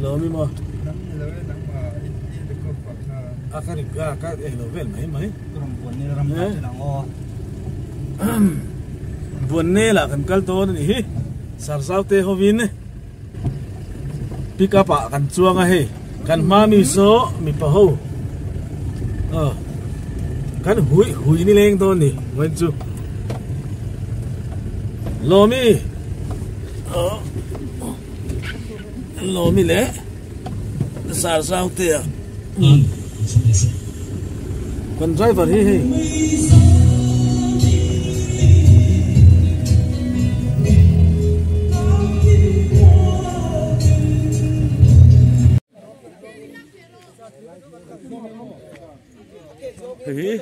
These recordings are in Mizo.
Lawmi maw? A ka rik a ka ei lo vel mai mai. Buannel ah kan kal dawn a nih hi. Sarzaute hovin pick up ah kan chuang a hei. Kan hma mi saw mipa ho aw kan hui hui ni leng dawn ni vawiin chu. Lawmi aw Lawmi leh Sarzautea kan driver hi hei. Hei hi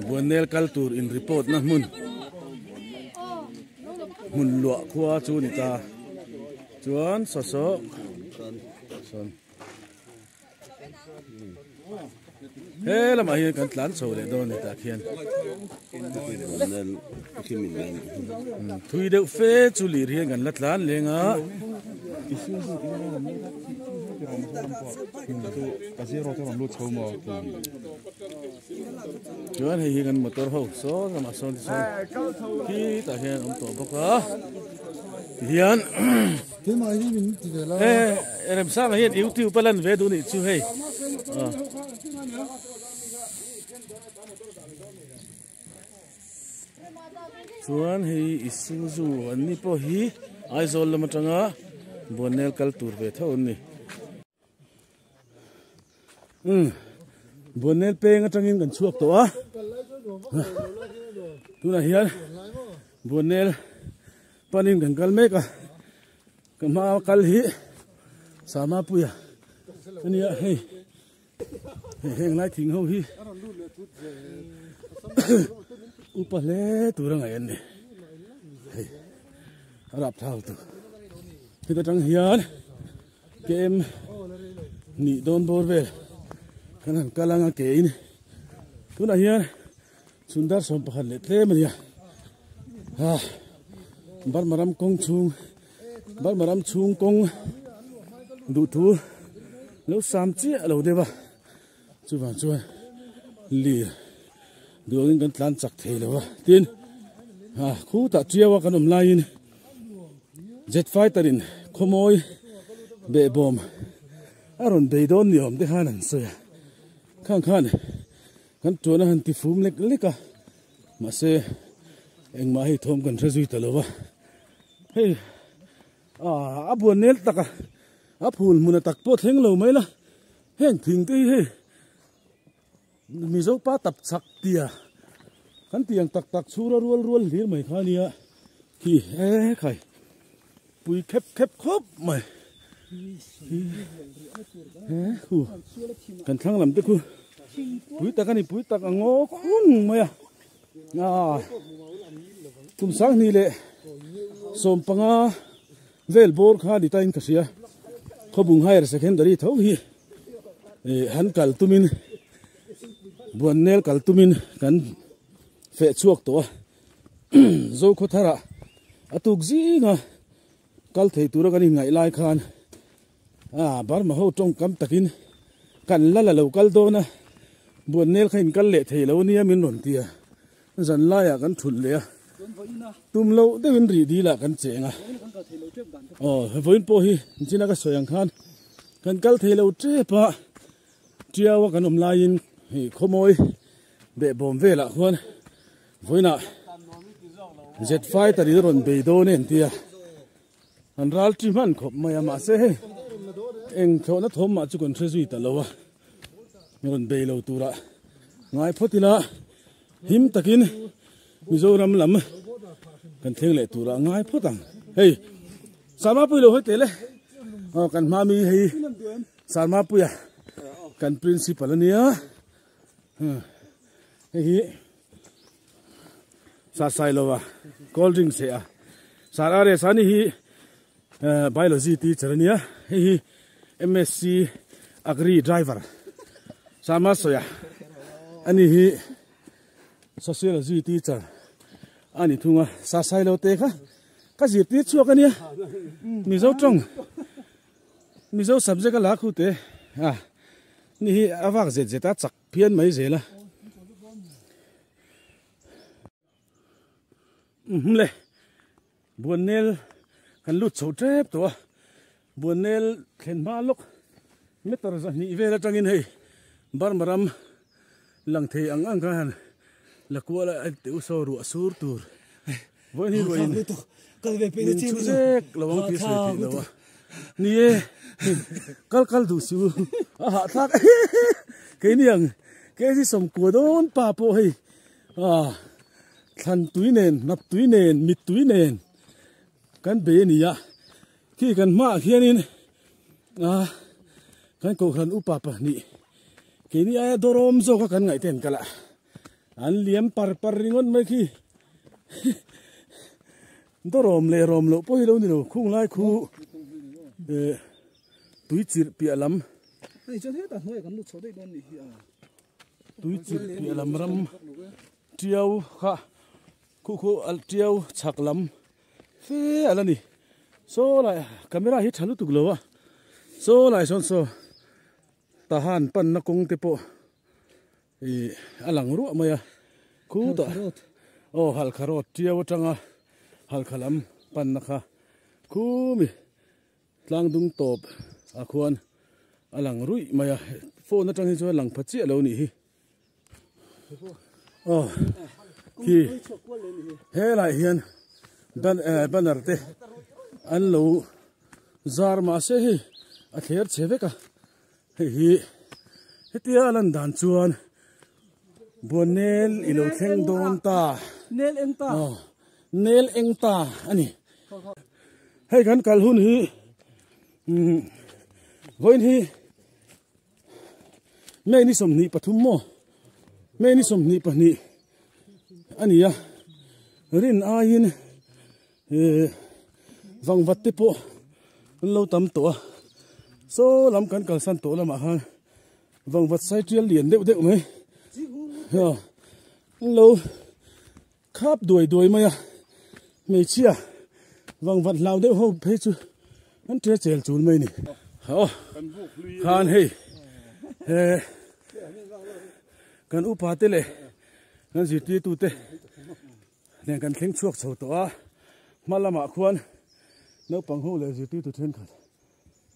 Buannel kal tur in report na hmun hmun luah khua chu ni ta chuan saw saw sawn he lamah hian kan tlan chho leh dawn a ni tah khian thui deuh fe chu lir hian kan la tlan leng a. Chuan hei hi kan motor ho saw lamah sawn tichuan khi tah hian a awm tawh bawk a tihian e remsanga hian youtube a lan ve duh nih chu hei chuan hei isuzu an ni pawh hi Aizawl lam atanga Buannel kal tur ve tho an ni. Umm Buannel peng atangin kan chhuak tawh a tunah hian Buannel panin kan kal mek a ka hma kal hi Samapuia a nia hei heng lai thing ho hi upa hle tur a ngaih an ni hei a rapthlak lutuk heta tang hian. Kem nih dawn bawr vel kan han kal anga ke in tunah hian chhun dar 11 leh tlem a nia a Burma ram kawng chhung Burma ram chhung kawng duh thu lo sam chiah lo deuh a chuvang chuan lir duangin kan tlan chak thei lo a tin a khutah chiau a kan awm laiin. Jet fighter in khawmawi behbawm a rawn bei dawn ni awm te khan an sawi a khang khan kan tuan a han ti fum lek lek a mahse engmah hei thawm kan hre zui ta lo va hei ah a buan nel tak a a phul hmun a tak pawh thleng lo mai la heng thing te hi hei Mizo pa tap chak tia kan tiang tak tak chhura rual rual hlir mai kha nia khi he khai pui khep khep khawp mai he khu kan thlang lam te khu pui tak ani pui tak a ngaw khung mai a a kum sang hnih leh 15 vel bawr kha ni ta in ka hria khawbung higher secondary tho hi. Ih han kal tumin Buannel kal tumin kan feh chhuak tawh a Zokhawthar ah a tuk zinga kal thei tura kan inngaih lai khan ah Burma ho tawngkam takin kan la la lo kal dawn a Buannel kha in kal leh thei lo ania min rawn ti a zan laiah kan thulh leh a tum loh deuhin rih dil ah kan cheng a aw vawiin pawh hi nichina ka sawi ang khan. Kan kal thei lo tep a, Tiau a kan awm laiin hei khawmawi behbawm velah khuan vawiinah jet fighter in a rawn bei dawn e an ti a, an ral ṭi hman khawp mai a mahse hei eng thlawhna thawm mah chu kan hre zui ta lo a, rawn bei lo turah ngai phawt ila him takin Mizoram lam kan thleng leh turah ngai phawt ang hei. Sarmapui lo hawi tel e. Aw kan hma mi hei Sarmapuia kan principal ania. Hei hi Sir Sailova cold drink se a. Sir RS ani hi biology teacher ania. Hei hi MSc Agri driver Sarma Soya ani hi sociology teacher ani thunga. Sir Sailo te kha Ka zirtir chhuak a nia, Mizo tawng Mizo subject a la khu te a ni hi a vak zet zet a chak phian mai zel a. Umm le Buannel kan lut chho tep tawh a Buannel thlen hma lawk meter zahnih vel atangin hei Burma ram lang thei ang ang khan la kual a tih u saw ruah sur tur vawiin hi ruah in min chhu zek lo ang tih a sawi theih lo a ni e kal kal duh su a hahthlak keini ang keini sawmkua dawn pa pawh hei ah thlan tui nen hnap tui nen mit tui nen kan bei a ni a khi kan hmaah khianin ah kan kohhran upa pahnih keini aia dawrawm zawka kan ngaih te an kal a an liam par par ringawt mai khi dawrawm leh rawm loh pawh hi lo ni lo khung lai khu eh tui chirh piah lam hei chuan hetah hnuaiah kan lut chho daih dawn nih hi a. Tui chirh piah lam ram tiau kha khu khu tiau chhak lam fe a la ni saw lai camera hi tha lutuk lo a saw lai sawn saw tahan panna kawng te pawh ih a lang ruah mai a khutah aw halkha road tiau atanga halkha lam panna kha khumi. Tlang dung tawp ah khuan a lang ruih mai a, phone atang hi chuan lang pha chiah lo nih hi. Aw khi helai hian banner te an lo zar mahse hei a thler chhe vek a, hei hi hetia a lan dan chuan Buannel i lo thleng dawn ta. Nel eng ta. Aw nel eng ta a ni. Hei kan kal hun hi umm vawiin hi May ni 23 maw May ni 22 a ni a rin aiin eh vangvat te pawh an lo tam tawh a saw lam kan kalsan tawh lamah khan vangvat sai tial lian deuh deuh mai an lo. Khap duai duai mai a, hmeichhia vangvat hlau deuh ho phei chu an ṭe chel chul mai a ni. Aw khan hei he kan upa te leh kan zirtirtu te nen kan thleng chhuak chho tawh a, hma lamah khuan naupang ho leh zirtirtu thenkhat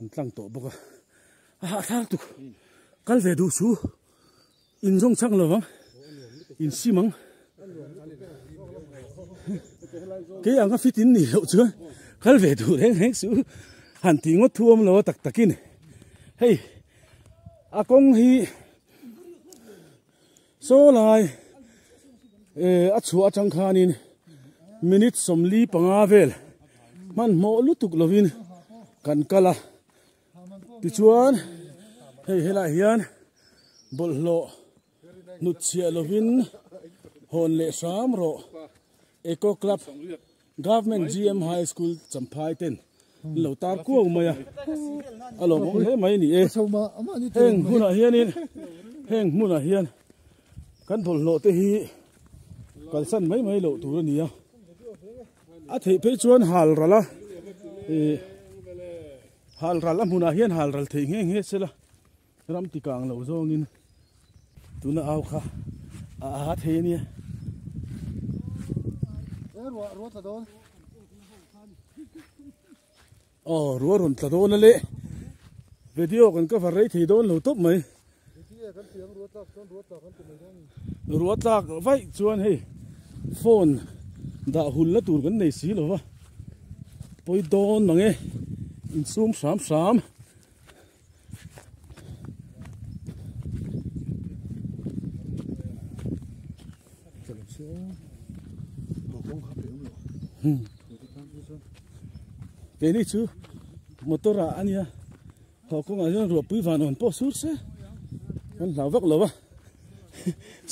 an tlang tawh bawk a, a hahthlak tuk kal ve duh su. In zawng chak lo vang, in sim ang. Kei anga fit in nih loh chuan kal ve duh reng reng suh. Han tih ngawt thu awm lo a tak takin. Hei a kawng hi saw lai eh a chhuah atang khanin minute 45 vel hmanhmawh lutuk lovin kan kal a. Tichuan hei helaiah hian bawlhhlawh hnut chhiah lovin hawn leh hram rawh Eco Club Government GM High School Champhai ten an lo tar kuau mai a a lawmawm hle mai a ni e heng hmunah hianin heng hmunah hian kan bawlhhlawh te hi kalsan mai mai loh tur a ni a. A theih phei chuan hal ral a ih hal ral a hmunah hian hal ral theih nghe nghe sela ram ti kang lo zawngin tuna au kha a a thei a nia. Aw ruah rawn tla dawn a le video kan cover rei thei dawn lo tawp mai. Ruah tlak vaih chuan hei phone dah hul na tur kan nei si lo va pawi dawn mang e insum hram hram. Keini chu motor ah a nia haw kawngah hian ruahpui van awn pawh sur se kan hlau vak lo a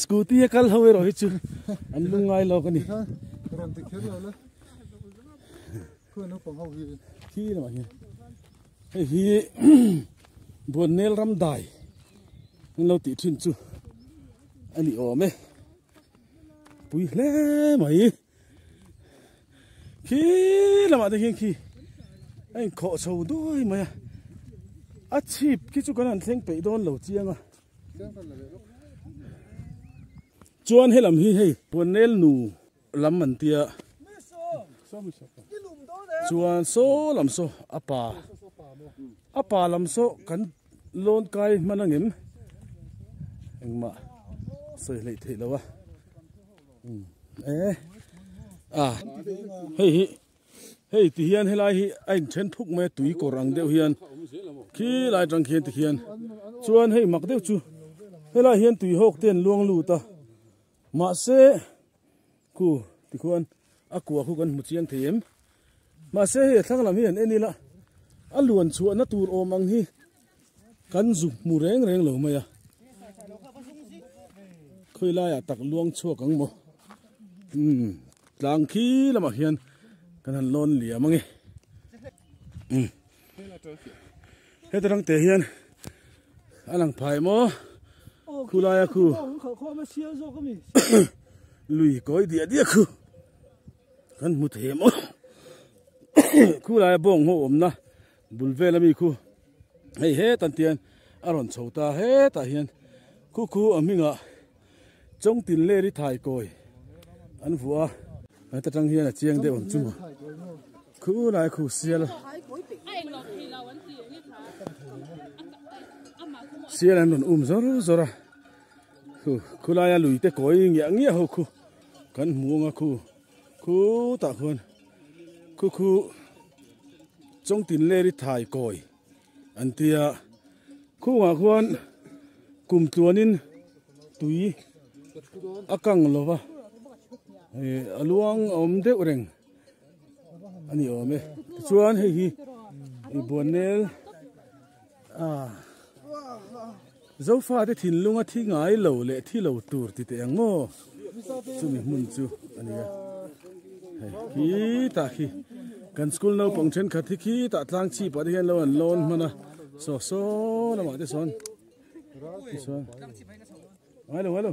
scooty a kal ho erawh hi chu an lungngai lawk a ni khi lamah hian hei hi Buannel ram dai an lo tih thin chu a ni awm e pui hle mai. Khi lamah te khian khi a inkhawh chho duai mai a. A chhip khi chu kan han thleng peih dawn lo chiang a. Chuan helam hi hei Puannel nu lam an tia chuan saw lam saw a pa a pa lam saw kan lawn kai hman angem engmah sawi hleih theih lo a e a hei hi Hei ti hian helai hi a inthen phuk mai a tui kawr ang deuh hian khi lai atang khian ti khian chuan hei mak deuh chu helai hian tui hawk te an luang lut a mahse khu tikhuan a kua khu kan hmu chiang thei em mahse hei a thlang lam hi an en ila a luan chhuahna tur awm ang hi kan zu hmu reng reng lo mai a khawi laiah tak luang chhuak ang maw umm tlang khi lamah hian kan han lawn liam ange umm heta rang te hian a lang phai maw khu laia khu lui kawi diah diah khu kan hmu thei maw khu laia bawng ho awmna Bul vel ami khu hei hetan tian a rawn chho ta hetah hian khu khu a hmingah Chawngtin leri thai kawi an vuah a heta tang hian a chiang deuh ang chu maw khu lai khu sial sial an rawn um zawr zawr a khu khu laia lui te kawi ngiah ngiah ho khu kan hmu ang a khu khutah khuan. Khu khu Chawngtin leri thai kawi an tia khungah khuan kum tluanin tui a kang lo va ih a luang a awm deuh reng a ni awm e tichuan hei hi ih buannel ah Zofate thinlunga thi ngai lo leh thi lo tur ti teh ang maw? Chumi hmun chu a ni a. Hei khitah khi kan school naupang thenkhat hi khitah tlang chhipah te hian lo an lawn hman a, saw saw lamah te sawn tichuan ngai lo ngai lo.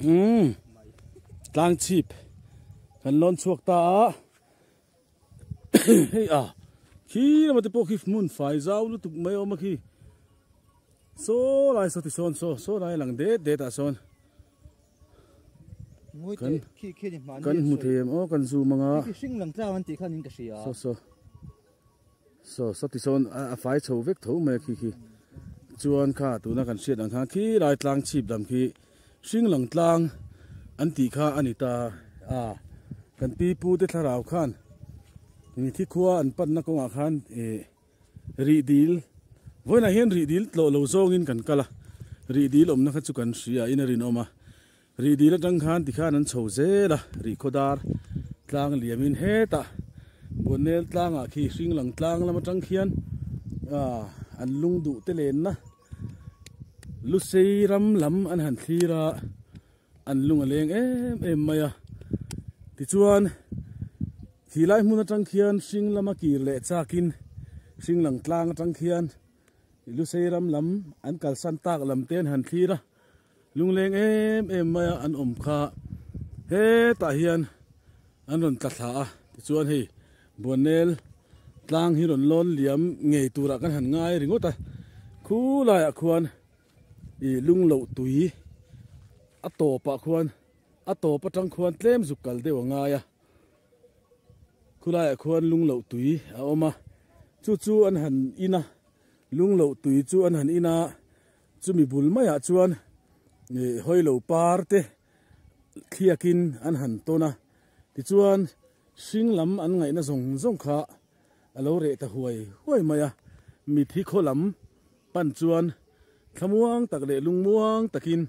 Umm tlang chhip kan lawn chhuak ta a hei a khi lama te pawh khi hmun fai zau lutuk mai a awm a khi saw lai saw ti sawn saw saw lai lang det det ah sawn kan kan hmu thei em aw kan zoom anga saw saw. Saw saw ti sawn a fai chho vek tho mai a khi khi chuan kha tuna kan hriat ang khan khi lai tlang chhip lam khi hring lang tlang an tih kha a ni ta a kan pi pu te thlarau khan mithi khua an panna kawngah khan ih rih dil vawiinah hian rih dil tlawh lo zawngin kan kal a rih dil awmna kha chu kan hria in a rinawm a. Rih dil atang khan tikhan an chho zel a, rih khawdar tlang liamin hetah Buannel tlangah khi hring lang tlang lam atang khian an lung duh te lenna Lusei ram lam an han thlir a, an lung a leng em em mai a. Tichuan khi lai hmun atang khian hring lama kir leh chakin hring lang tlang atang khian Lusei ram lam an kalsan tak lam te an han thlir a. Lungleng em em maia an awm kha hetah hian an rawn tla thla a, tichuan hei Buannel tlang hi rawn lawn liam ngei turah kan han ngai ringawt a, khu laiah khuan ih lung loh tui a tawpah khuan a tawp atang khuan tlem zuk kal deuh a ngai a, khu laiah khuan lung loh tui a awm a, chu chu an han in a, lung loh tui chu an han in a. Chumi bul maiah chuan ih hawilo par te thliakin an han tawn a, tichuan hring lam an ngaihna zawng zawng kha a lo reh ta huai huai mai a, mithi khaw lam pan chuan thlamuang tak leh lungmuang takin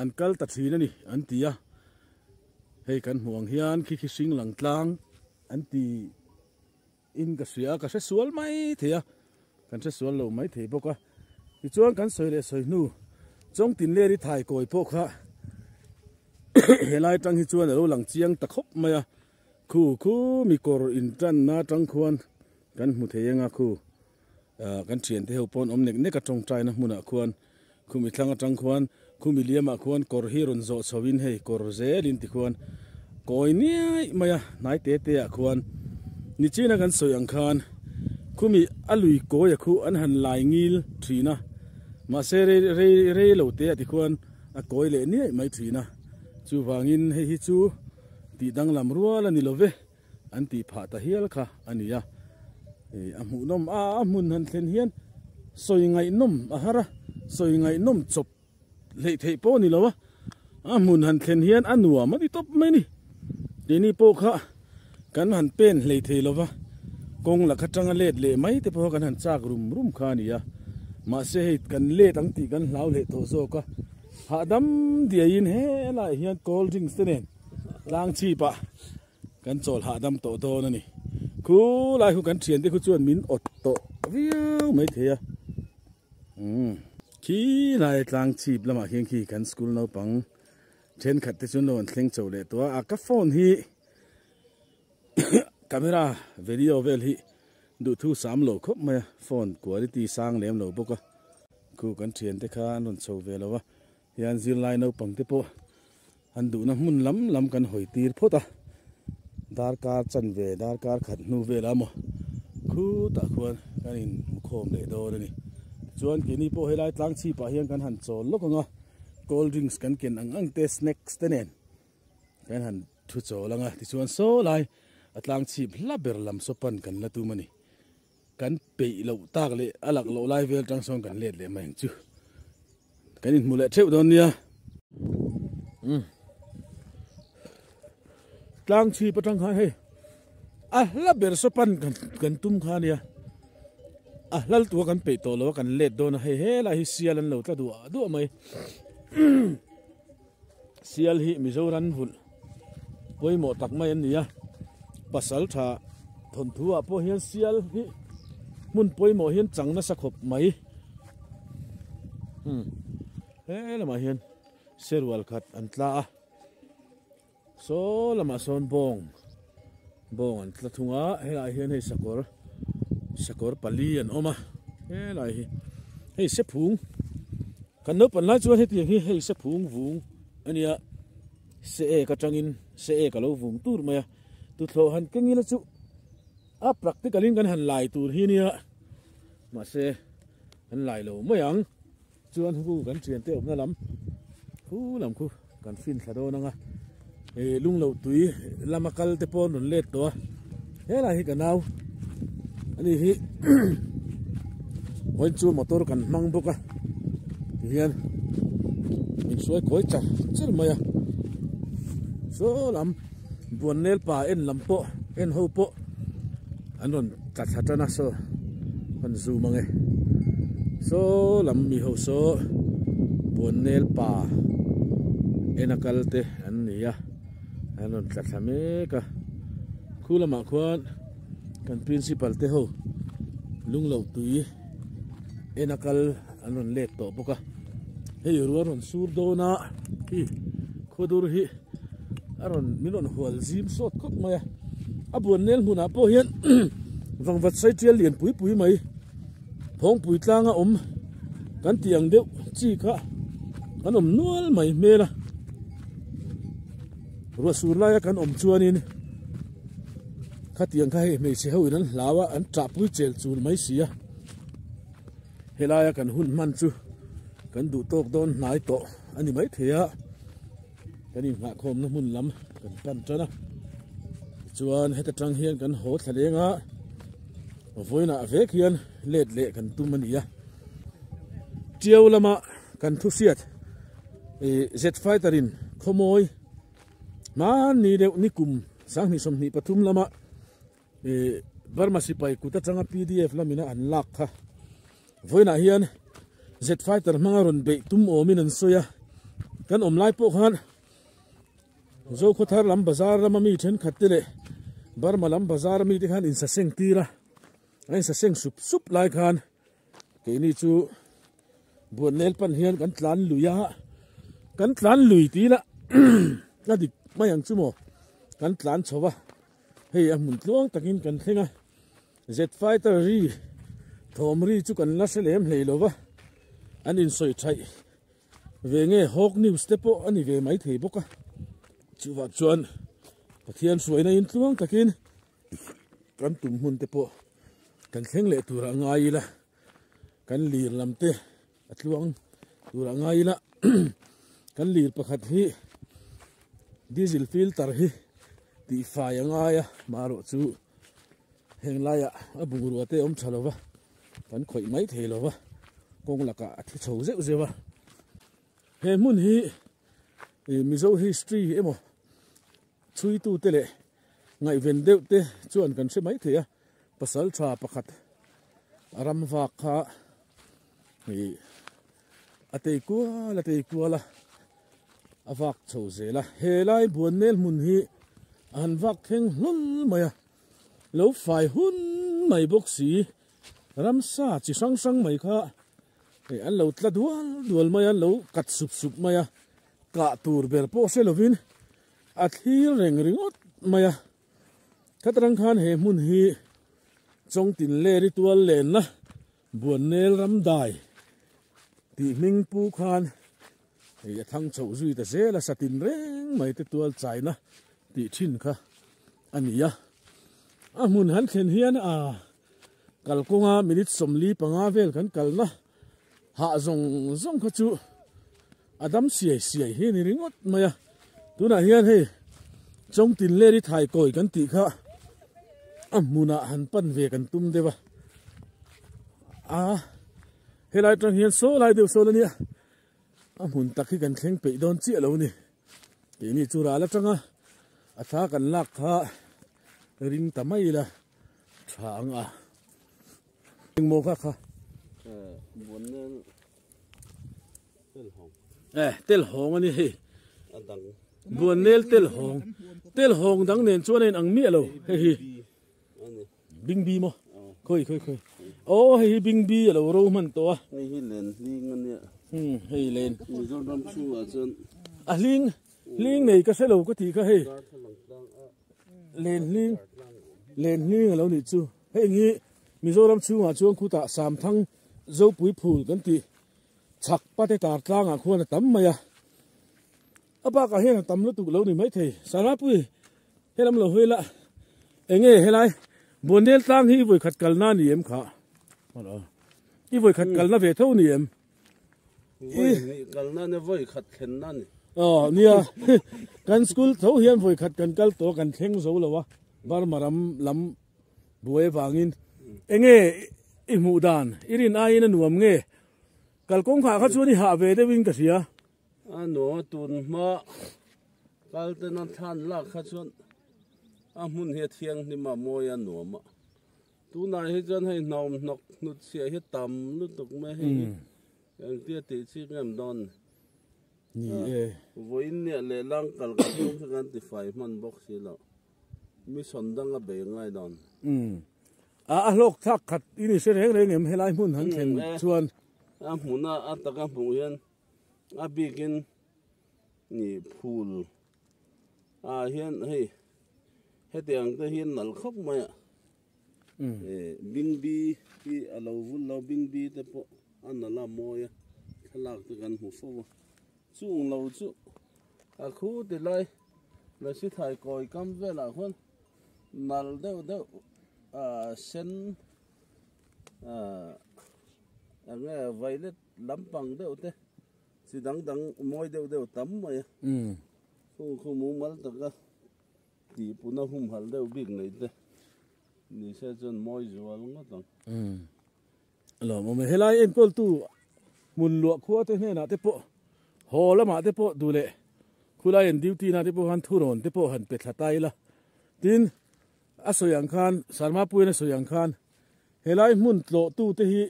an kal ta thin a ni an ti a, hei kan hmuh ang hian khi khi hring lang tlang an ti. In ka hria a, ka hre sual mai thei a, kan hre sual lo mai thei bawk a. Tichuan kan sawi leh sawi hnu Chawngtin Leri thai kawi pawh kha helai atang hi chuan a lo lang chiang ta khawp mai a, khu khu mi kawr intanna atang khuan kan hmu thei eng a, khu kan thiante ho pawn awm nek nek a tawngtaina hmunah khuan khu mi thlang atang khuan khu mi liamah khuan kawr hi rawn zawh chho in hei kawr zelin tikhuan kawi niaih mai a hnai te te ah khuan nichina kan sawi ang khan khumi a lui kawi a khu an han lai ngil thin a mahse rei rei rei lo te ah tikhuan a kawi leh niaih mai thin a chuvangin hei hi chu tih danglam rual a ni lo ve. An tih phah ta hial kha a ni a, ih a hmuhnawm a, a hmun han thlen hian sawi ngaihnawm a har a, sawi ngaihnawm chawp hleih theih pawh a ni lo a, a hmun han thlen hian a nuam a ni tawp mai a ni. Keini pawh kha kan han pen hlei thei lo va, kawng la kha tanga let leh mai te pawh kan han chak rum rum kha a ni a, mahse hei kan let ang tih kan hlau leh tawh zawk a, hahdam diaiin helaiah hian cold drinks te nen tlang chhipah. Kan chawl hahdam tawh dawn a ni. Khu lai khu kan thiante khu chuan min awt tawh viau mai thei a. Umm khi lai tlang chhip lamah khian khi kan school naupang thenkhat te chuan lo an thleng chho leh tawh a. A ka phone hi camera video vel hi duhthu sam lo khawp mai a phone quality sang lem lo bawk a. Khu kan thiante kha an rawn chho ve lo a. Hian zirlai naupang te pawh an duhna hmun lam lam kan hawi tir phawt a, darkar chanve darkar khat hnu velah maw khutah khuan kan in hmu khawm leh dawn a ni. Tichuan keini pawh helai tlang chhipah hian kan han chawl lawk ang a, cold drinks kan ken ang ang te snacks te nen kan han thu chawl ang a, tichuan saw lai a tlang chhip hla ber lam saw pan kan la tum a ni. Kan peih loh tak leh a lak loh lai vel tang sawn kan let leh mai ang chu. Kan inhmu leh theuh dawn nia. Umm. Tlang chhip atang khan hei a hla ber saw pan kan kan tum kha nia. A hlal tua kan peih tawh lo a kan let dawn a hei helai hi sial an lo tla duah duah mai. Sial hi Mizoram vulh pawimawh tak mai an ni a, pasal tha thawnthu ah pawh hian sial hi hmun pawimawh hian chang nasa khawp mai. Umm he lamah hian serual khat an tla a, saw lamah sawn bawng bawng an tla thung a, helaiah hian hei sakawr sakawr pali an awm a, helai hi hei sephung. Kan naupang lai chuan hetiang hi hei se phung vung a nia. Se ek atangin se ek a lo vung tur mai a, tuthlawh han keng ila chu a practical in kan han lai tur hi nia, mahse an lai lo mai ang. Chuan hu kan thian te awmna lam khu lam khu kan fin thla dawn ang a, ih lungloh tui lama kal te pawh an rawn let tawh a, helai hi ka nau ani hi vawiin chu motor kan hmang bawk a tihian min hruai kawi char char mai a saw lam buannel pa en lam pawh en ho pawh an rawn tla thla tan a saw an zoom ang e saw lam mi ho saw buannel pa en a kal te an ni a an rawn tla thla mek a khu lamah khuan kan principal te ho lungloh tui en a kal an rawn let tawh bawk a hei rual rawn sur dawn a khi khawdur hi a rawn min rawn hual zim sawt khawp mai a a buan nel hmunah pawh hian vangvat sai tial lian pui pui mai phawngpui tlanga awm kan tih ang deuh chi kha an awm nual mai hmel a ruah sur laia kan awm chuanin khatiang kha hei hmeichhe ho in an hlau a an ṭahpui chel chul mai si a helaia kan hun hman chu kan duh tawk dawn hnai tawh a ni maithei a. Kan inghahkhawmna hmun lam kan pan tan a, tichuan heta tang hian kan haw thla leng a, vawiinah vek hian let leh kan tum a ni a. Tiau lama kan thu hriat ih jet fighter in khawmawi hmanni deuh nikum 2023 lama ih Burma sipai kut atanga pdf lamina an lak kha vawiinah hian jet fighter hmanga rawn beih tum awmin an sawi a kan awm lai pawh khan Zokhawthar lam bazar lama mi thenkhat te leh Burma lam bazar ami te khan insaseng tir a a insaseng sup sup lai khan keini chu Buannel pan hian kan tlan lui a kan tlan lui tih ila a dik mai ang chu maw kan tlan chho a. Hei a hmun tluang takin kan thleng a, jet fighter ri thawm ri chu kan la hre lem hlei lo va, an insawi thaih ve nge Hawk News te pawh a ni ve mai thei bawk a, chuvah chuan Pathian hruaina in tluang takin kan tum hmun te pawh kan thleng leh turah ngai ila, kan lir lam te a tluang turah ngai ila kan lir pakhat hi diesel filter hi tih fai a ngai a marawh chu heng laiah a bungrua te awm tha lova kan khawih mai thei lova kawng lakah a thi chho zeuh zeuh a he hmun hi Mizo history emaw chhuitute leh ngaihven deuh te chuan kan hre mai thei a pasal tha pakhat a ram vak kha ih a tei kual a tei kual a a vak chho zel a he lai buannel hmun hi a han vak thleng hlawl mai a lo fai hun mai bawk si ramsa chi hrang hrang mai kha hei an lo tla dual dual mai a an lo kat sup sup mai a kah tur ber pawh hre lovin a thlir reng ringawt mai a. Khatarang khan he hmun hi Chawngtin Leri tual lenna Buannel Ramdai tih hming pu khan hei a thang chhoh zui ta zel a, satin reng mai te tual chaina tih thin kha a ni a. A hmun han thlen hian a kalkawnga minute 45 vel kan kalna hah zawng zawng kha chu A dam siai siai hi a ni ringawt mai a, tunah hian hei Chawngtin Leri Thaikawi kan tih kha a hmunah han pan ve kan tum deuh a, a helai atang hian saw lai deuh sawn a nia, a hmun tak hi kan thleng peih dawn chiah lo a ni, keini chu ral atanga a thla kan lak kha ring ta mai ila tha ang a. Engmaw kha kha? Eh tel hawng a ni hei buan nel tel hawng tel hawng dang nen chuan a in ang miah lo hei hi bingbi maw khawi khawi khawi aw hei hi bingbi a lo ro hman tawh a hei hi len hling a nia hei len Mizoram chhungah chuan a hling hling nei ka hre lo ka tih kha hei len hling len hling a lo nih chu heng hi Mizoram chhungah chuan khutah Samthang Zopui phul kan tih chhak pate tar tlangah khuan a tam mai a. A bakah hian a tam lutuk lo ni maithei. Sarapui helam lo hawi la enge helai Buanel tlang hi i vawikhat kalna a ni em kha? I vawikhat kalna ve tho ni em? Vawi hnih kalna nia vawikhat thlenna a ni. Aw nia kan school tho hian vawikhat kan kal tawh kan thleng zo lo a Burma ram lam buai avangin enge i hmuh dan i rin aiin a nuam nge kalkawng kha chuan i hah ve deuhin ka hria. A nuam a tun hma kal ten a thlan lak kha chuan a hmun hi a thianghlim a mawi a nuam a tunah hi chuan hei hnawm hnawk hnut chhiah hi tam lutuk mai hei hi engtia tih chi ngem dawn ni e vawiin nia lehlang kal ka tum kha kan tifai hman bawk si lo mission dang a bei ngai dawn a a hlawk thlak khat i ni hre reng reng em helai hmun han thlen chuan a hmuna a taka hmuh hian A bikin nih phul ah hian hei hetiang te hi nalh khawp mai a bingbi hi a lo vul lo bingbi te pawh a nalh a mawi a thlalak te kan hmu fo a chung lo chu a khu ti lai lasi thai kawi kam velah khuan nalh deuh deuh ah sen ah eng nge violet. Lampang deuh te chi dang dang mawi deuh deuh tam mai a, khu khu mumal taka tihpuna humhalh deuh bik nei te ni se chuan mawi zual ngawt ang. Lawmawm e, helai enkawltu hmun luah khua te hnenah te pawh haw lamah te pawh duh leh khulai an duty na te pawh khan thurawn te pawh han pe thla ta ila, tin a sawi ang khan Sarmapuiin a sawi ang khan helai hmun tlawhtu te hi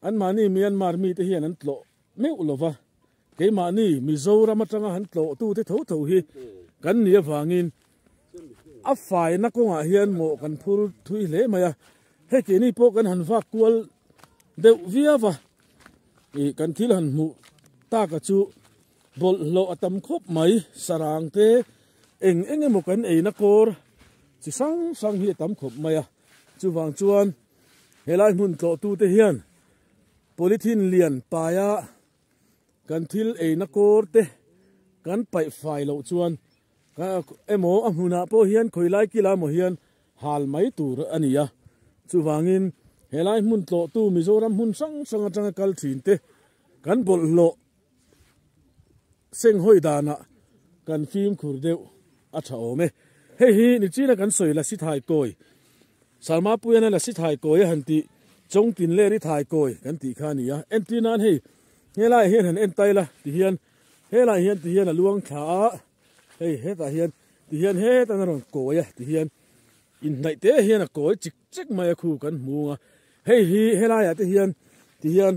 Anmahni Myanmar mite hian an tlawh meuh lo va, keimahni Mizoram atanga han tlawhtute tho tho hi kan nih avangin a faina kawngah hian mawh kan phur thui hle mai a. Hei keini pawh kan han vak kual deuh viau va, ih kan thil han hmuh taka chu bawlhhlawh a tam khawp mai, sarang te eng eng emaw kan eina kawr chi hrang hrang hi a tam khawp mai a, chuvang chuan. Helai hmun tlawhtute hian polythene lian paia kan thil eina kawr te kan paih fai loh chuan emaw a hmunah pawh hian khawilai kila emaw hian hal mai tur a ni a. Chuvangin helai hmun tlawhtu Mizoram hmun hrang hrang atanga kal thin te kan bawlhhlawh senghawi danah kan fimkhur deuh a tha awm e. Hei hi nichina kan sawi Lasi Thaikawi, Salmapuiana Lasi Thaikawi a han tih Chawngtin Leri Thaikawi kan tih kha a ni a. Entir nan hei helaiah hian han en tai la ti hian helaiah hian ti hian a luang thla a, hei hetah hian ti hian hetan a rawn kawi a ti hian inhnaih te hian a kawi chik chek mai a khu kan hmu ang a. Hei hi helaiah te hian ti hian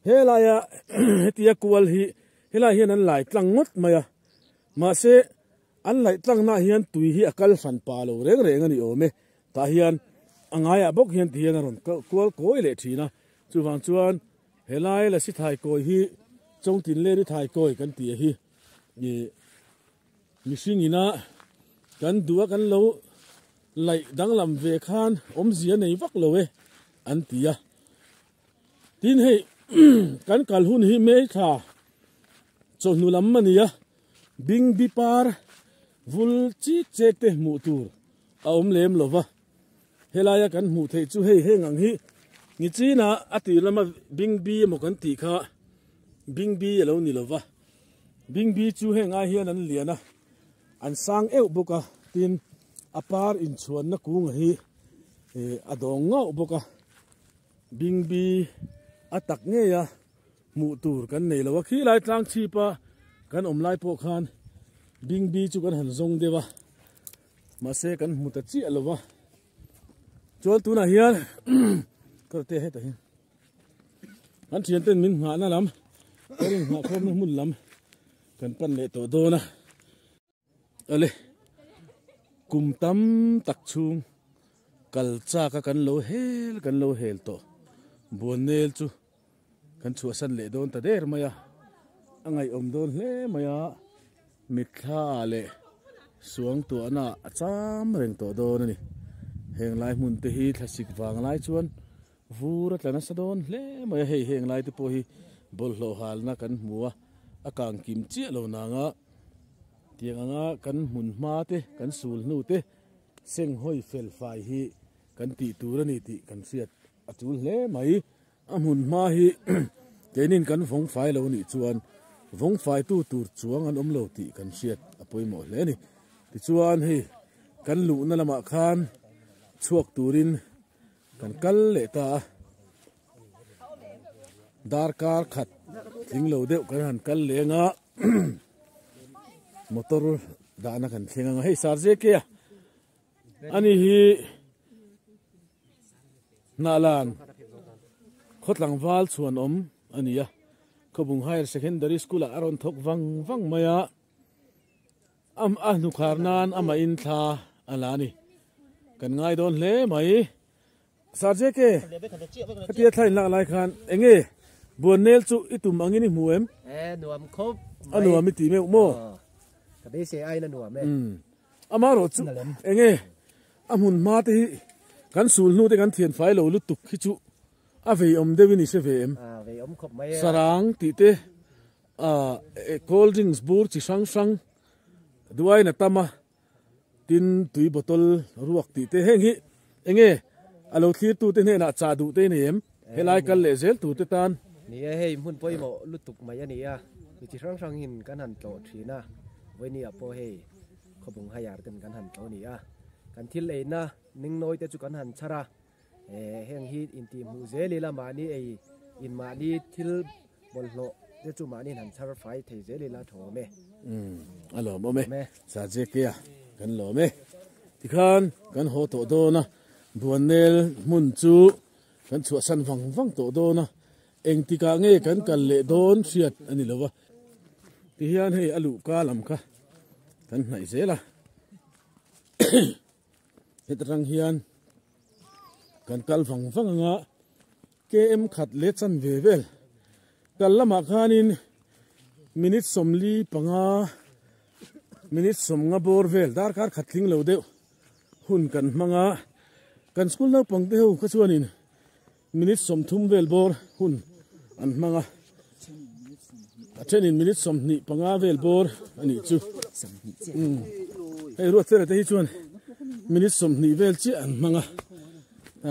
Helaia hetia kual hi helai hian an lai tlang ngawt mai a, mahse an laih tlangnaah hian tui hi a kal hran pa lo reng reng a ni awm e, tah hian a ngaiah bawk hian ti hian a rawn kual kawi leh thin a, chuvang chuan helai lasi thaikawi hi Chawngtinleri thaikawi kan tih a hi ih mihring ina kan duh a kan lo laih danglam ve khan awmzia nei vak lo e an ti a. Tin hei kan kal hun hi May thla chawhnu lam a ni a, Bingbi par vul chik chek te hmuh tur a awm lem lo va, helaia kan hmuh theih chu hei heng ang hi Nichina a tir lama Bingbi emaw kan tih kha Bingbi a lo ni lo va, Bingbi chu heng ai hian an lian a, an sang euh bawk a, tin a par inchhuanna kunga hi a dawng ngauh bawk a. Bingbi a tak ngei a hmuh tur kan nei lo a, khilai tlang chhip a kan awm lai pawh khan Bingbi chu kan han zawng deuh a, mahse kan hmu ta chiah lo va, chuan tunah hian ka te hetah hian kan thian ten min nghahna lam kan inghah khawmna hmun lam kan pan leh tawh dawn a. Ale kum tam tak chhung kal chak a kan lo hel kan lo hel tawh Buannel chu kan chhuahsan leh dawn ta der mai a a ngaihawm dawn hle mai a mitthla ah leh suangtuahna ah a cham reng tawh dawn a ni heng lai hmun te hi thlasik vang lai chuan vur a tla nasa dawn hle mai a hei heng lai te pawh hi bawlhhlawh halna kan hmu a. A kang kim chiah lo nanga tiang anga kan hmun hma te kan sul hnu te seng hawi fel fai hi kan tih tur a ni tih kan hriat a tul hle mai. A hmun hma hi keinin kan vawng fai lo nih chuan vawng faitu tur chuang an awm lo tih kan hriat a pawimawh hle a ni. Tichuan hei kan luhna lamah khan chhuak turin kan kal leh ta a. Darkar khat tling lo deuh kan han kal leng a motor dahna kan thleng ang a hei sar zek a ani hi hnahlan khawtlangval chhuan awm a ni a khawbung higher secondary school ah a rawn thawk vang vang mai a. A hnukhar nan amah in thla a la a ni. Kan ngai dawn hle mai. Sir JK, khatia thla in lak lai khan enge buannel chu i tum angin i hmu em? E nuam khawp mai. A nuam i ti meuh maw? Ka beisei aiin a nuam e. Amaherawh chu enge a hmun hma te hi kan sul hnu te kan thian fai lo lutuk hi chu a vei awm deuhin i hre ve em? A vei awm khawp mai e. Sarang tih te Cold drinks bur chi hrang hrang duain a tam a, tin tui bottle ruak tih te heng hi enge a lo thlir tute hnenah chah duh te nei em? Helai kal leh zel tur te tan. Ni e, hei hmun pawimawh lutuk mai a ni a, mi chi hrang hrangin kan han tlawh thin a, vawinia pawh hei khawbung haiar ten kan han tlawh a ni a, kan thil eina ningnawi te chu kan han chhar a, Heng hi intihhmuh zel ila mahni ei in mahni thil bawlhhlawh te chu mahni in han chhar fai thei zel ila tha awm e. Umm a lawm awm e, Sir JK a kan lawm e. Tikhan kan haw tawh dawn a, Buannel hmun chu kan chhuahsan vang vang tawh dawn a, engtikah nge kan kal leh dawn hriat a ni lo va. Tihian hei a luhka lam kha kan hnaih zel a. Heta tang hian kan kal vang vang anga km khat leh chan ve vel kal lamah khanin minute 45 minute 50 bawr vel darkar khat tling lo deuh hun kan hmang a kan school naupang te ho kha chuanin minute 30 vel bawr hun an hmang a a thenin minute 25 vel bawr a nih chu hei ruat fela te hi chuan minute 20 vel chiah an hmang a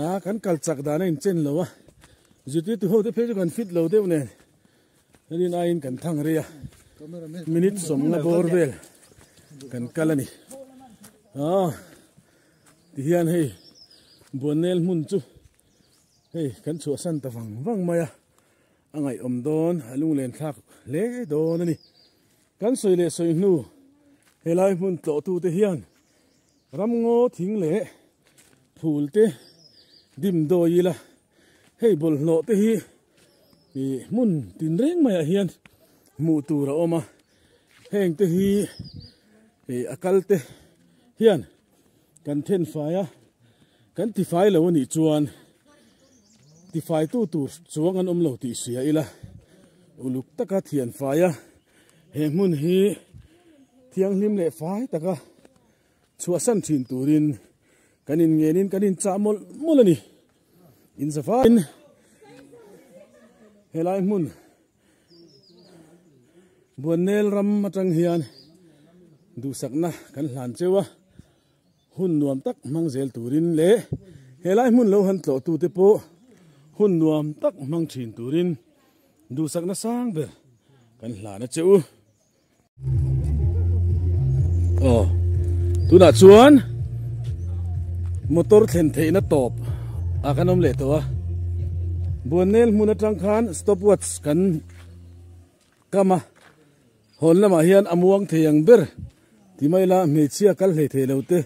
a kan kal chak dan a inchen lo a zirtirtu ho te phei chu kan fit lo deuh nen rin aiin kan thang rei a minute 50 bawr vel kan kal a ni a tihian hei buannel hmun chu Hei kan chhuahsan ta vang vang mai a, a ngaihawm dawn, a lunglen thlak hle dawn a ni. Kan sawi leh sawi hnu helai hmun tlawhtute hian ramngaw thing leh phul te dim dawi ila, hei bawlhhlawh te hi ih hmun tinreng maiah hian hmuh tur a awm a, heng te hi ih a kal te hian Kan then fai a, kan tifai lo a nih chuan tifaitu tur chuang an awm lo tih hria ila, uluk taka thian fai a, he hmun hi thianghlim leh fai taka chhuahsan thin turin kan inngenin kan inchah mawlh mawlh a ni. Inzavain helai hmun Buannel ram atang hian duhsakna kan hlan cheu a, hun nuam tak hmang zel turin leh helai hmun lo han tlawh tute pawh hun nuam tak hmang thin turin duhsakna sang ber kan hlan a che u. Aw tunah chuan motor thlen theihna tawp a kan awm leh tawh a Buannel hmun atang khan stopwatch kan kam a hawn lamah hian a muang thei ang ber ti mai ila hmeichhia kal hlei thei lo te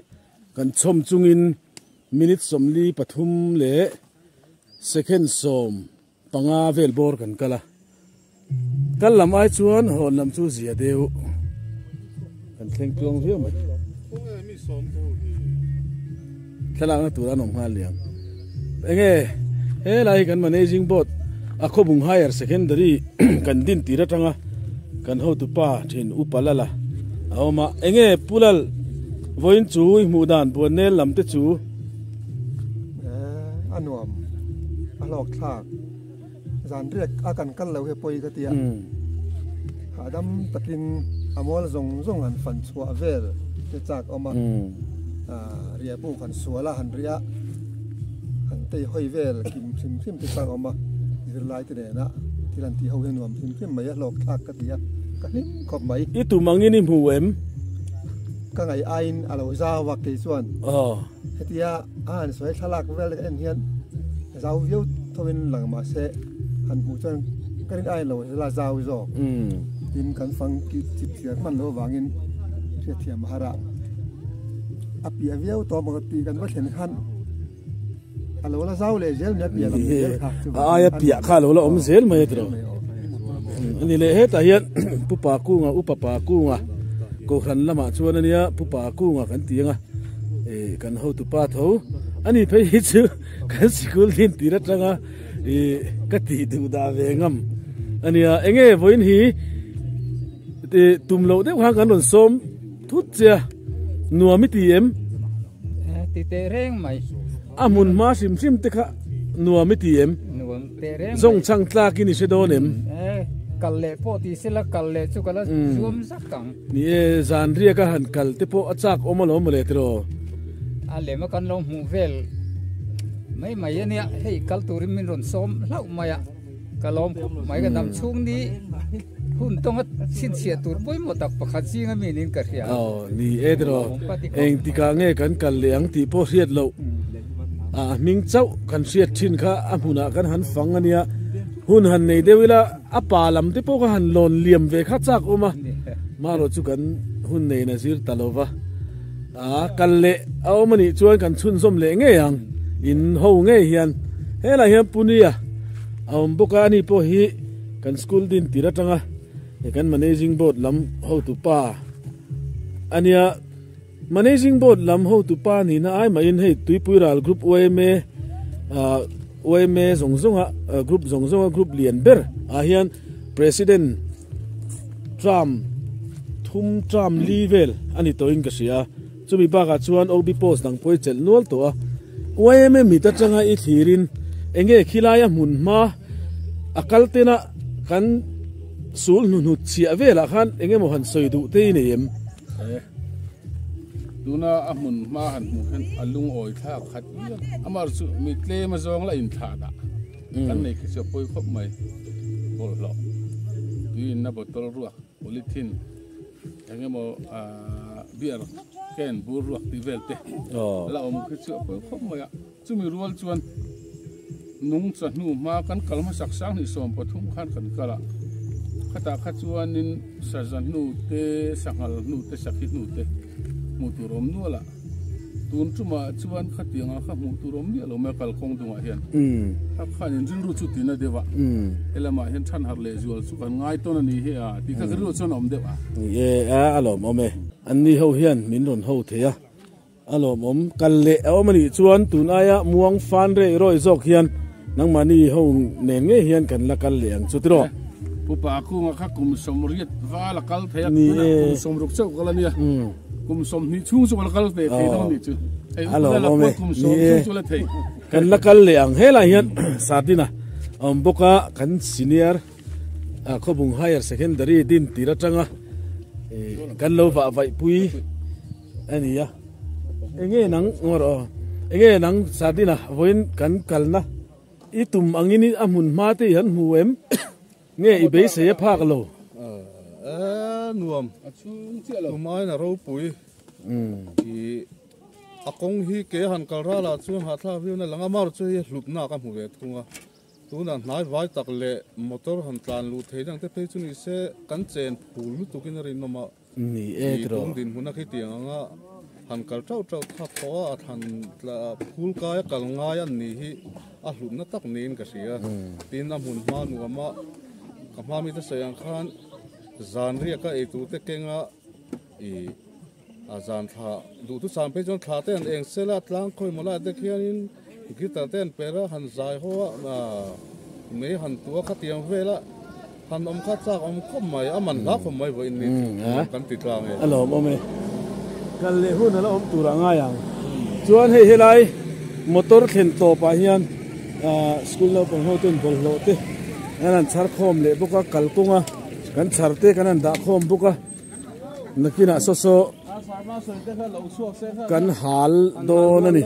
kan chhawm chungin minute 43 leh second 15 vel bawr kan kal a kal lam ai chuan hawn lam chu zia deuh kan thleng tluang viau mai thlalakna tur an awm nghal liam enge helai hi kan managing board a khawbung higher secondary kan din tir atanga kan hotupa thin upa lala a awm a enge pulal vawiin chu i hmuh dan buannel lam te chu a nuam a hlawk thlak zan riak a kan kal lo he pawi ka tia. Hahdam takin a mual zawng zawng han fan chhuah vel te chak awm a, riah buk han sual a, han riah han tei hawi vel kim hrim hrim te chak awm a, zirlai te nena thil han tih ho hi nuam hrim hrim mai a, hlawk thlak ka ti a, ka hlim khawp mai. I tum angin i hmu em? Ka ngaih aiin a lo zau a kei chuan hetia a han sawi thlalak vel te ka en hian zau viau thovin lang mahse han hmuh chuan ka rin aiin lo la zau zawk. Tin kan fang chip chhiar hman loh avangin hriatthiam a har a, a piah viau tawh maw tih kan va thlen khan a lo la zau leh zel mai a piah lam zel kha. A aia piah kha a lo la awm zel mai a tiraw. Ani leh hetah hian Pu Pakunga Upa Pakunga Kohhran lamah chuan ania Pu Pakunga kan ti ang a, kan hotupa tho ani phei hi chu kan sikul din tir atanga ih ka tih duh dah ve ngam ania enge vawiin hi ih tum loh deuh khan kan rawn sawm thut che a nuam i ti em ti teh reng mai a hmun hma hrim hrim te kha nuam i ti em nuam teh reng zawng chhang tlak in i hre dawn em kal leh pawh ti sela kal leh chu ka la zuam zak ang ni e zan riak a han kal te pawh a chak awm alawm mawle tiraw A lem a kan lo hmuh vel mai mai a nia, hei kal turin min rawn sawm hlauh mai a, ka lawm khawp mai ka dam chhung ni hun tawnga chhinchhiah tur pawimawh tak pakhat zinga mi niin ka hria. Aw ni e tiraw, engtikah nge kan kal leh ang tih pawh hriat loh, a hming chauh kan hriat thin kha a hmunah kan han fang a nia, hun han nei deuh ila a pa lam te pawh kha han lawn liam ve kha chak awm a, marawh chu kan hun neiin a zir ta lo va. A kal leh a awm a nih chuan kan chhunzawm leh ngei ang, in ho ngei hian helai hian Punia a awm bawk a, ani pawh hi kan school din tir atanga kan managing board lam hotu pa a nia, managing board lam hotu pa nihna ai mahin hei Tuipui Ral Group yma ah yma zawng zawnga group zawng zawnga group lian ber ah hian president Tram thum tram li vel a ni tawhin ka hria. Chumi bakah chuan OB post dang pawh i chelh nual tawh a. YMA mit atanga i thlirin enge khilaia hmun hma a kal tena kan sul hnuhnut chhiah velah khan eng emaw han sawi duh te i nei em? E, tuna a hmun hma han hmuh hian a lungawi thlak khat viau. Amah chu mi tlem azawng la inthlah dah. Kan nei khi chu a pawi khawp mai. Bawlhhlawh tui inna bottle ruak polythene eng emaw beer can bur ruak tih vel te la awm khi chu a pawi khawp mai a. Chumi rual chuan nungcha hnu hma kan kal hmasak 2013 khan kan kal a, khatah kha chuanin saza hnu te, sanghal hnu te, sakhi hnu te hmuh tur awm nual a. Tun tumah chuan khatianga kha hmuh tur awm miah lo mai a kalkawng dungah hian. Kha khanin rilru chu tina deuh a, helamah hian than harh leh zual chu kan ngai tawn a ni hi a tih kha ka rilru chuan a awm deuh a. Ni e, a alawmawm e. Anni ho hian min rawn ho thei a, a lawmawm. Kal leh a awm a nih chuan tun aia muang fan rei rawi zawk hian nangmahni ho nen ngei hian kan la kal leh ang chu tiraw. Pu Pakunga kha kum 80 val a kal thei a, tunah kum 60 chauh kal a nia. Kum 20 chhung chu ka la kal ve thei dawn nih chu. Hei A lawm awm e. Kum 10 chhung chu la thei. Kan la kal leh ang. Helai hian Sardina a awm bawk a, kan senior Khawbung Higher Secondary din tir atanga kan lo vah vaih pui a ni a. Enge nang ngawr aw. Enge nang Sardina vawiin kan kalna i tum angin a hmun hma te i han hmu em? Nge i beisei a phak lo? E nuam tumaiin a ropui i a kawng hi ke han kal ralah chuan hahthlak viau na lang a, mar chu hei hlutna ka hmu ve thung a, tunah hnai vai tak leh motor han tlan luh theih dang te phei chu ni se kan chen phul lutukin a rinawm a. Ni e tiraw. Tun dinhmun a khitiang anga han kal tauh tauh thak tawh a, a thlan phul kai a kal ngai an nih hi a hlutna tak niin ka hria. Tin a hmun hma nuam a, ka hma mite sawi ang khan zan riak a eitur te keng a i a zan thla duhthusam phei chuan thla te han eng sel a, tlang khawi maw lai te khianin guitar te han per a, han zai haw a, mei han tua khatiang vel a. Han awm kha chak awm khawp mai, a man hla khawp mai vawiin ni kan ti tlang e. A lawm awm e. Kal leh hun a la awm tur a ngai ang. Chuan hei helai motor thlen tawpah hian school naupang ho ten bawlhhlawh te an han chhar khawm leh bawk a, kalkawnga Kan chhar te kan han dah khawm bawk a nakinah saw saw kan hal dawn a ni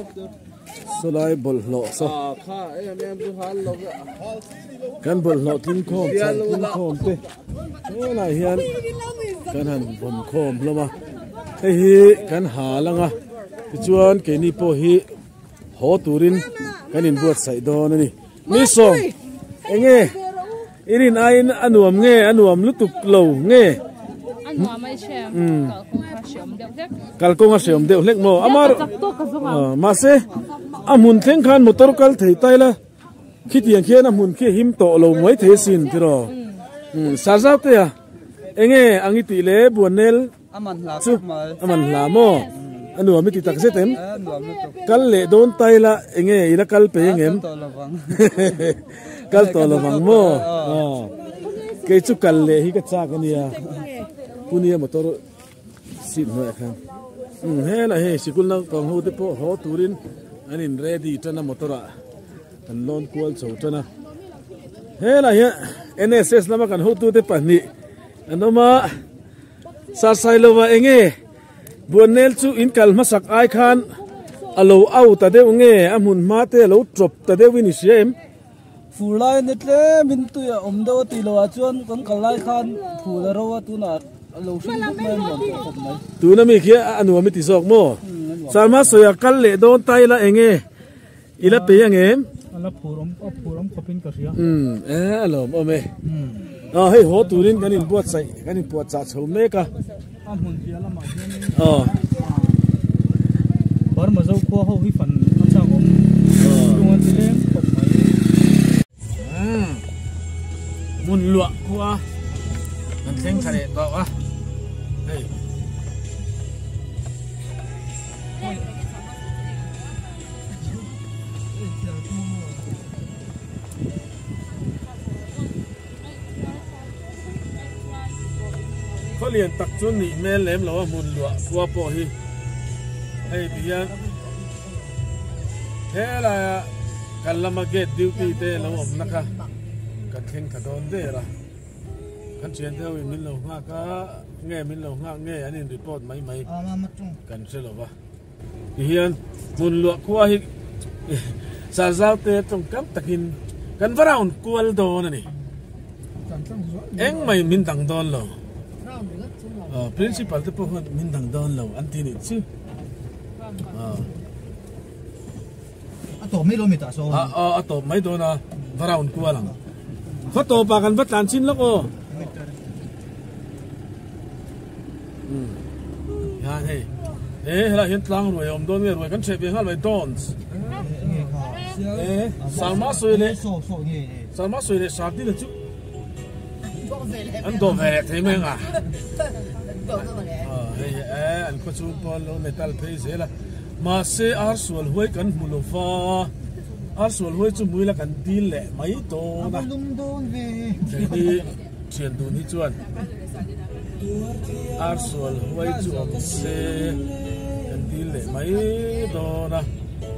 sawlai bawlhhlawh saw kan bawlhhlawh tling khawm chhar tling khawm te helai hian kan han vawm khawm hlawm a hei hi kan hal ang a tichuan keini pawh hi haw turin kan inbuatsaih dawn a ni mi sawm enge i rin aiin a nuam nge a nuam lutuk lo nge a nuam a i hre kalkawng kha hreawm deuh hlek kalkawng a hreawm deuh hlek maw ama mahse a hmun thleng khan motor kal thei tai la khitiang khian a hmun khi a him tawh lo mai thei asin tiraw Sarzau te a enge ang i tih le Buannel chu a man hla maw a nuam i ti tak zet em kal leh dawn tai la enge i la kal pei ang em kal tawh lovang maw kei chu kal leh hi ka chak a nia punia motor seat hnuaiah khan helai hei sikul naupang ho te pawh haw turin an in ready tan a motor ah an lawn kual chho tan a helai hian N_S_S lama kan hotute pahnih an awm a. Sasailova enge Buannel chu in kal hmasak ai khan a lo au ta deuh nge a hmun hma te a lo tawp ta deuh in i hria em? Fur lai ni tlem in tui a awm deuh a tih loh ah chuan kan kal lai khan phul a ro a tunah a lo hring bawk mai a nuam tawh khawp mai. Tuna mi khi a nuam i ti zawk maw? Sarma sawi a kal leh dawn ta ila enge I la pe ang em? A la phur awm, a phur awm khawpin ka hria. Umm, e a lawm awm e. Aw hei haw turin kan inbuatsaih, kan inpuahchah chho mek a. A hmun piah lamah hianin Aw. Burma zo khua ho hi fan a chak awm. Lung an ti leng khawp mai. Umm, hmun luah khua kan thleng thla leh tawh a, hei. Khawlian tak chu nih hmel lem lo a hmun luah khua pawh hi hei ti hian helaia kan lama gate duty te lo awmna kha kan thleng thla dawn der a kan thiante ho in min lo nghak a nge min lo nghak nge an in report mai mai kan hre lo va. Tihian hmun luah khua hi Sarzau te tawngkam takin kan va round kual dawn a ni. Engmah in min dang dawn lo. Principal te pawh khan min dang dawn lo an ti nih chu. A tawp mai lo mi tah sawn. A tawp mai dawn a, va round kual ang. Khaw tawpah kan va tlan chin lawk aw. Hian hei e helai hian tlang ruai a awm dawn nge ruai kan chheh ve nghal mai dawns e Salma sawi leh Salma sawi leh Sardina chu an dawh ve leh thei mai anga hei e an khaw chhung pawn lo metal phei zel a mahse ar sual huai kan hmu lo va ar sual huai chu hmui la kan dil leh mai dawn a hei hi. Thian dun hi chuan ar sual huai chu awm se kan dil leh mai dawn a,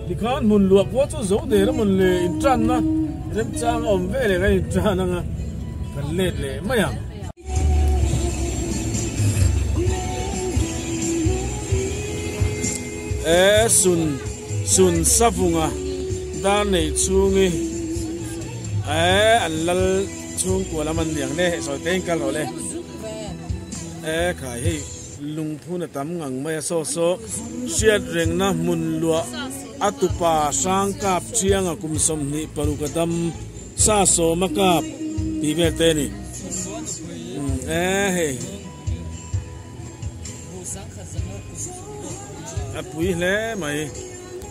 tikhan hmun luah pawh chu zo der a mawn le intanna remchang a awm ve leh kan intan anga kan let leh mai ang. E sun sun savunga dar nei chhungi e an lal. Chhungkua lam an niang le sawi te in kal rawh le e khai hei lungphun a tam ngang mai a saw saw hriat rengna hmun luah a tupa hrang kap thianga kum 26 a dam sa sawma kap tih vel te a ni e hei a pui hle mai.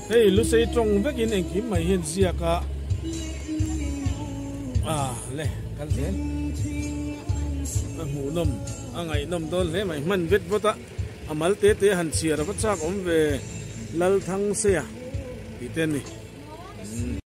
Hei Lusei tawng vekin engkim mai hian ziak a ah le kal zel a hmuhnawm a ngaihnawm dawn hle mai hman vet vawt a a mal te te han chhiar a va chak awm ve Lalthangseia tih te a ni.